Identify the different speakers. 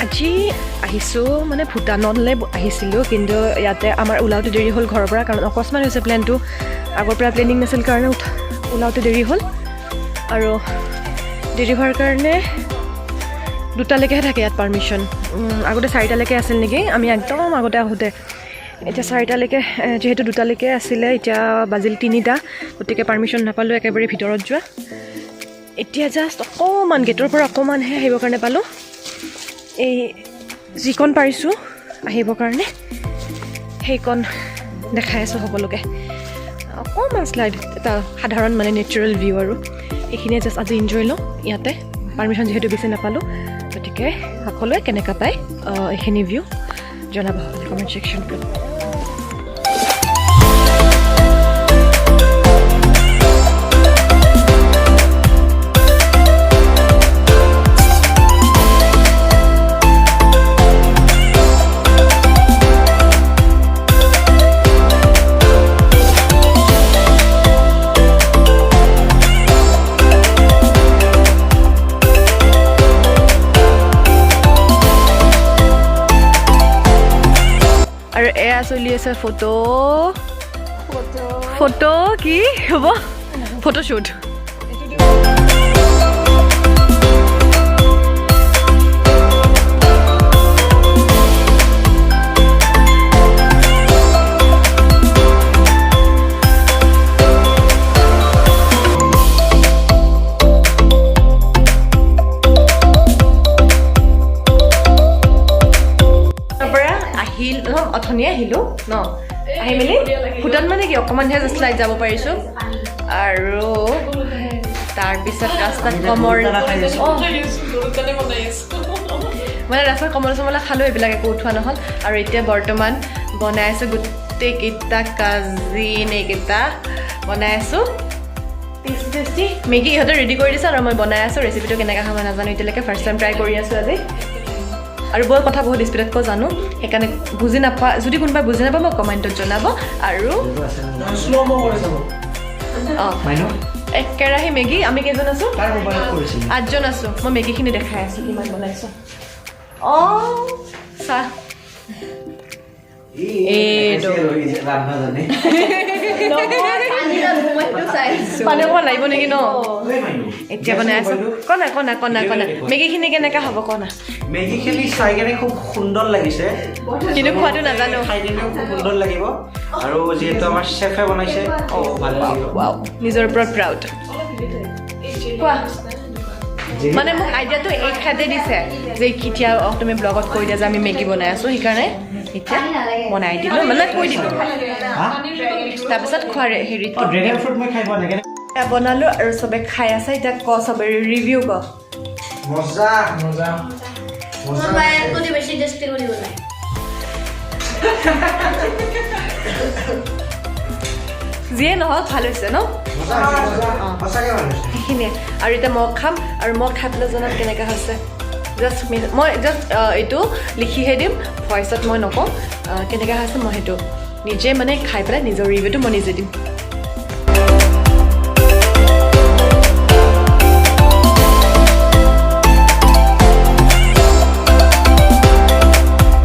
Speaker 1: আজি আহিছোঁ, মানে ভূটানলৈ আহিছিলোঁ, কিন্তু ইয়াতে আমাৰ ওলাওঁতে দেৰি হ'ল ঘৰৰ পৰা, কাৰণ অকস্মাত হৈছে প্লেনটো, আগৰ পৰা প্লেনিং নাছিল কাৰণে ওলাওঁতে দেৰি হ'ল। আৰু দেৰি হোৱাৰ কাৰণে 2টালৈকেহে থাকে ইয়াত পাৰ্মিশ্যন। আগতে 4টালৈকে আছিল নেকি আমি একদম আগতে আহোঁতে, এতিয়া 4টালৈকে, যিহেতু 2টালৈকে আছিলে, এতিয়া বাজিল 3টা, গতিকে পাৰ্মিশ্যন নাপালোঁ একেবাৰে ভিতৰত যোৱা। এতিয়া জাষ্ট অকণমান গেটৰ পৰা অকণমানহে আহিবৰ কাৰণে পালোঁ, এই যিকণ পাৰিছোঁ আহিবৰ কাৰণে সেইকণ দেখাই আছোঁ সকলোকে। অকণমান শ্লাইড এটা সাধাৰণ মানে নেচাৰেল ভিউ আৰু এইখিনিয়ে জাষ্ট আজি এনজয় লওঁ। ইয়াতে পাৰ্মিশ্যন যিহেতু বেছি নাপালোঁ, গতিকে সকলোৱে কেনেকুৱা পায় এইখিনি ভিউ জনাব কমেণ্ট ছেকশ্যনটোত। আৰু এয়া চলি আছে ফটো, ফটো কি হ'ব, ফটোশ্বুট। পৰা আহিল ন, অথনিয়ে আহিলোঁ ন, আহি মেলি ভূটান মানে কি অকণমানহে জাষ্ট লাইট যাব পাৰিছোঁ। আৰু তাৰপিছত ৰাস্তাত কমৰ মানে ৰাস্তাত কমলা চমলা খালোঁ, এইবিলাক একো উঠোৱা নহ'ল। আৰু এতিয়া বৰ্তমান বনাই আছোঁ গোটেইকেইটা কাজিন, এইকেইটা বনাই আছোঁ টেষ্টি টেষ্টি মেগী। ইহঁতে ৰেডি কৰি দিছে আৰু মই বনাই আছোঁ। ৰেচিপিটো কেনেকৈ খাব নাজানো এতিয়ালৈকে, ফাৰ্ষ্ট টাইম ট্ৰাই কৰি আছোঁ আজি। আৰু মই কথা বহুত স্পীডত কওঁ জানো, সেইকাৰণে বুজি নাপা, যদি কোনোবাই বুজি নাপায় মোক কমেণ্টত জনাব। আৰু অঁ, এক কেৰাহী মেগী, আমি কেইজন আছোঁ? 8জন আছোঁ। মই মেগীখিনি দেখাই আছোঁ কিমান বনাইছোঁ। অঁ চাহ এইটো পানী অকণমান লাগিব নেকি ন? এতিয়া বনাই আছোঁ। কনা কনা কনা কনা, মেগীখিনি কেনেকুৱা হ'ব কনা?
Speaker 2: মেগীখিনি চাই কেনে খুব সুন্দৰ লাগিছে,
Speaker 1: কিন্তু খোৱাটো নাজানো।
Speaker 2: খাই কিনেও খুব সুন্দৰ লাগিব, আৰু যিহেতু আমাৰ চেফে বনাইছে, ভাল লাগিব।
Speaker 1: নিজৰ ওপৰত প্ৰাউড। কোৱা, মানে মোক আইডিয়াটো এইখাতে দিছে যে কেতিয়া তুমি ব্লগত কৈ দিয়া যে আমি মেগী বনাই আছোঁ, সেইকাৰণে এতিয়া বনাই দিলোঁ, মানে কৈ দিলোঁ। তাৰপিছত খোৱাৰ হেৰিত
Speaker 2: ড্ৰেগন ফ্ৰুট মই খাই পোৱা নাই।
Speaker 1: বনালোঁ আৰু চবে খাই আছে। এতিয়া ক, চবে ৰিভিউ ক।
Speaker 2: মজা মজা।
Speaker 3: বেছি টেষ্টি কৰি বনায়।
Speaker 1: যিয়ে নহওক ভাল হৈছে ন? সেইখিনিয়ে। আৰু এতিয়া মই খাম, আৰু মই খাই পেলাই জনাম কেনেকুৱা হৈছে। জাষ্ট মই জাষ্ট এইটো লিখিহে দিম, ভইচত মই নকওঁ কেনেকুৱা হৈছে। মই সেইটো নিজে মানে খাই পেলাই নিজৰ ৰিভিউটো মই নিজে দিম।